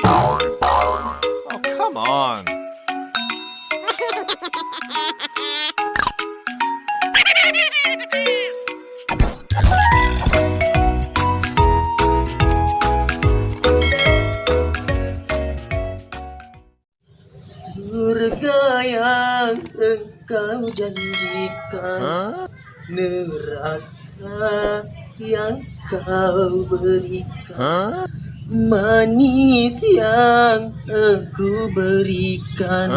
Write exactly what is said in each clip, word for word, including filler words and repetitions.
Oh, come on. Surga yang engkau janjikan, neraka yang kau berikan, manis yang aku berikan,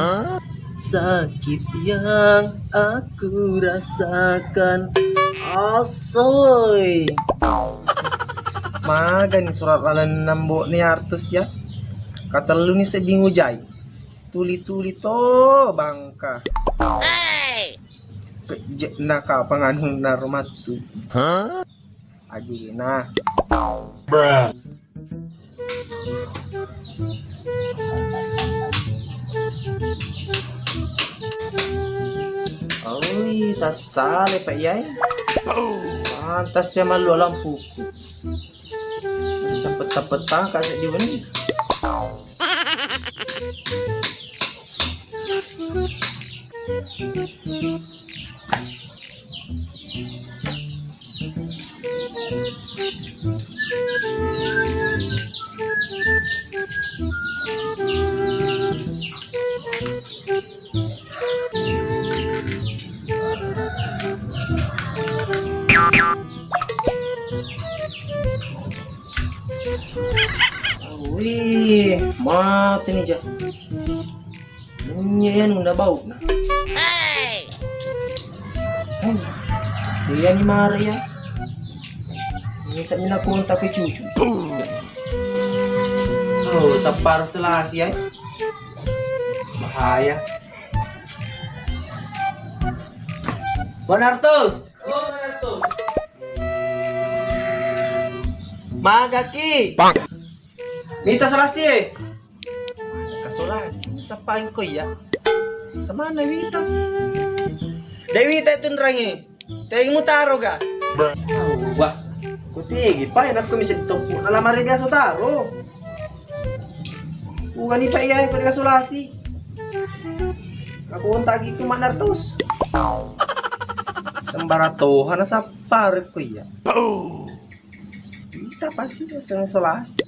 sakit yang aku rasakan. Asoy. Magani surat lalenna mbo'na Artus ya. Katelluni sedding ujai. Tuli-tuli to bangka. Kejekna kapang anunna romattu. Ajena. Oi, tassale pa iyai. Pantas te mallu lampuku. Bisa petta-petta ka seddi wenni. Wih, mate ni ja. Munyi ya nunda bau na. Iya ni mare ya. Ini saknya nak kontak ke cucu. Oh, sapar selasi ya. Bahaya. Bonartus. Magaki. Mita solasi e. Kasolasi, sappa engko iya. Samana wita. Dek wita itu nerangi. Tegi mutaro ga? Wah, ku tegi pa enakku misi toppu na lamare biasa taro. Ugani pa iya ko deka solasi. Aku ontak gitu manartus. Sembara toha na sappa rekko iya. Kita pasti seneng solasi.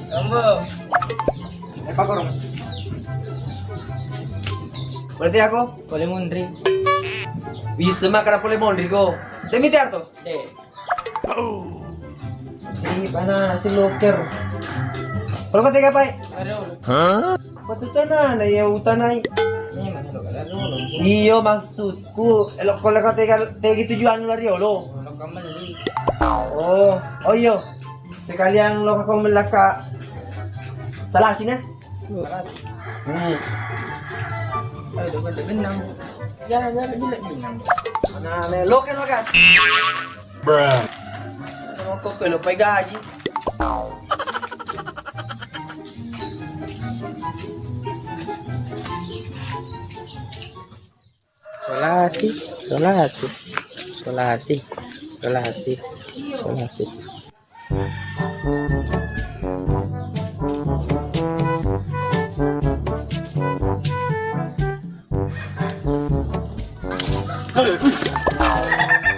Ambo. Eh, Pak Korong. Berarti aku? Boleh munri. Bisa makan apa boleh munri ko. Demi tiartos. Deh. Ini pana si loker. Kalau kata apa? Aduh. Apa tuh tanah? Nah, ya utanai. Ini mana lo kalau dulu? Iyo, maksudku, elok kalau kata tegi tujuan lari olo. Lo kameli. Oh, oh iyo. Sekalian lo kau melaka. Salah sini. Hmm. Ayo, coba deh, benang. Ya, ya, gila, benang. Mana, le, lo kan makan? Bruh. Rokok ke lo pai gaji. Solasi, solasi, solasi, solasi, solasi.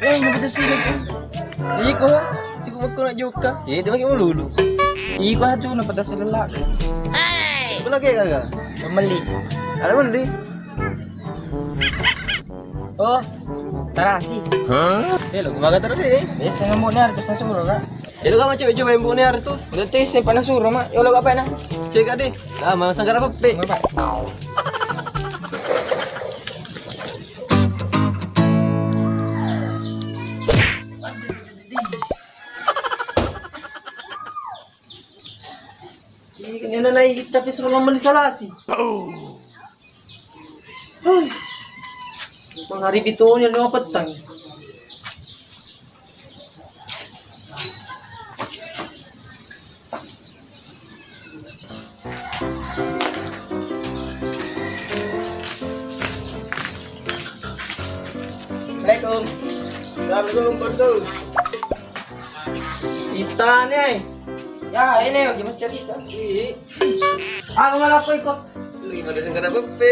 Eh, ini baca sini kan? Iko, cukup aku nak juga. Eh, dia pakai melulu. Iko aja nak pada selelak. Aku lagi kagak. Meli. Ada meli. Oh, tarasi. Eh, lo kemana terus, eh? Eh, saya ngamuk nih, harus saya suruh, Kak. Elo ga macam coba yang punya hartus. Udah tuh isi panas suruh, Mak. Ya Allah, apa enak? Cek deh. Lah, mau sanggar apa, Pe? Apa? Ini kan enak naik, tapi suruh meli salasi. Huh. Mangaribi toni lima petang. Itane ai. Ya, ini lagi mencerita. Ih. Aku malah aku ikut. Lagi pada sengkara pepe.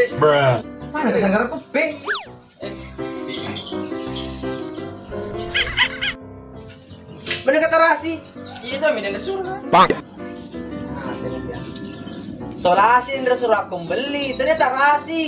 Mana ke sengkara pepe? Mana kata rasi? Iya, tapi dia suruh. Solasi nda suruh aku beli, tadi tarasi.